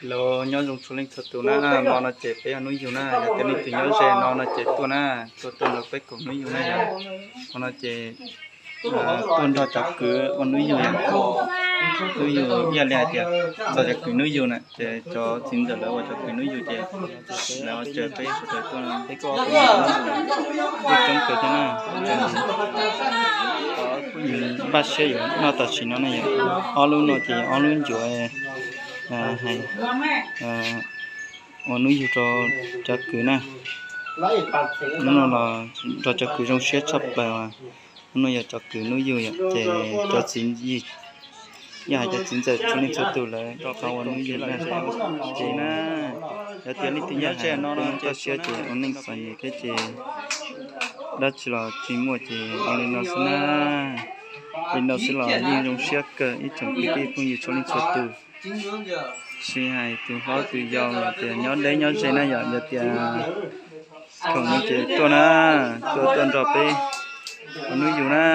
Los nyob zoo txhua leej txhua tus na, hmo no ces peb ua hnub yug na, yog tias leej twg nyob ze no no ces tuaj na, tuaj tuaj nrog peb koom hnub yug na yom. Hmo no ces tuaj nrog cov kwv ua hnub yug yom. Hnub yug ib yam li hais tias txog cov kwv hnub yug na ces cov txiv ntxawm lawv ua cov kwv hnub yug ces lawv ua raws peb sawv daws tuaj ua hnub yug, coob kawg thiab na. Npaj siab yuav noj tam sim no na yom. Ob lub no ces ob lub ncuav ua hnub yug rau cov kwv na. Hnub no los nrog cov kwv zoo siab tshaj plaws. Hnub no yog cov kwv hnub yug yom, ces cov txiv yawg, yog hais cov txiv ntxawm txhua leej txhua tus lawv rov qab ua hnub yug na. Ces na, yog tias leej twg nyob ze no no toj siab ces ua neej txom nyem thiab ces dab tsi los tsis muaj ces ua li no xwb na. Li no xwb los yeej zoo siab kawg ib tsoom kwv tij phooj ywg txhua leej txhua tus. Tsis hais tus hlob tus yau los tias nyob deb nyob ze na yom, yog tias khoom no ces tuaj na, tuaj tuaj nrog peb ua hnub yug na.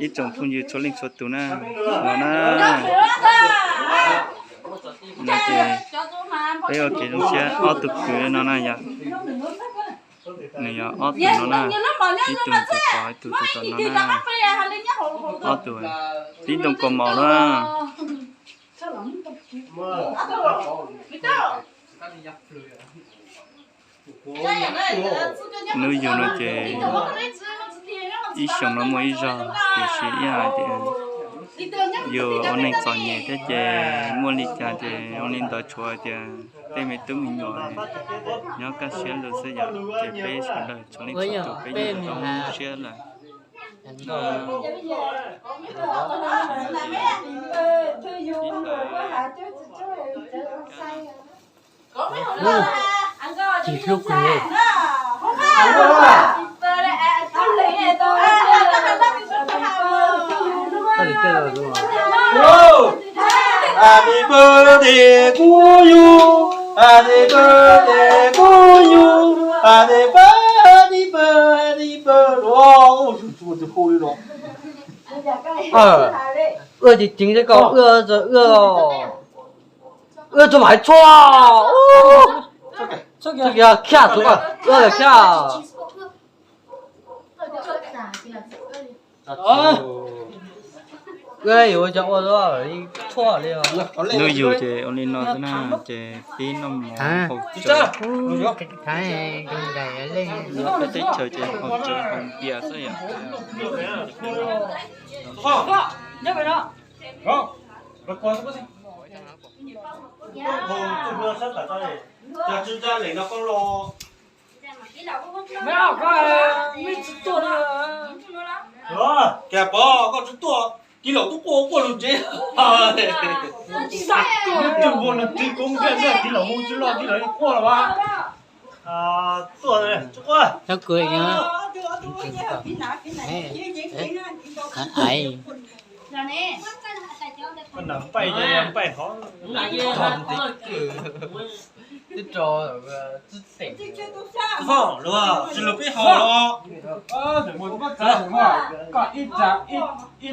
Ib tsoom phooj ywg txhua leej txhua tus na, los na. No ces peb ua kev zoo siab ob tug kwv no na yom. Nws yog ob tug no na, ib tug tus tod ib tug tus tom no na. Ob tug, tib ntoo kaus mom na. Hnub yug no ces ib xyoos no muaj ib zaug, tiam sis ib hais tias yus ua neej txom nyem thiab ces muaj li cas ces ua li ntawd, tshuav hais tias tej me tub me nyuam nyob kaj siab lug xwb yom, ces peb sawv daws txhua leej txhua tus peb yeej zoo siab lawm. Tsis hlub kuv. Happy birthday to you, happy birthday to you, happy birthday, birthday, birthday. Ua ceev ceev kom ua, ua txog mam txhua. Txhua kiag, khiaj txhua, ua kiag khiaj. Ua yuav cov ua txhua li. Hnub yug ces ua li no xwb na, ces pib noj mov haus cawv. Peb teb chaws ces haus cawv haus npias xwb yom. Cas pov koj tsis tuaj, kiv laus twb quaj quaj lug tsev. Tus vauv no twb koob ntiaj teb, kiv laus hu tsis loj, kiv laus yeej quaj los mas. Tuaj tsis quaj. Npaj npaj hov. Tsis lug peb hov los.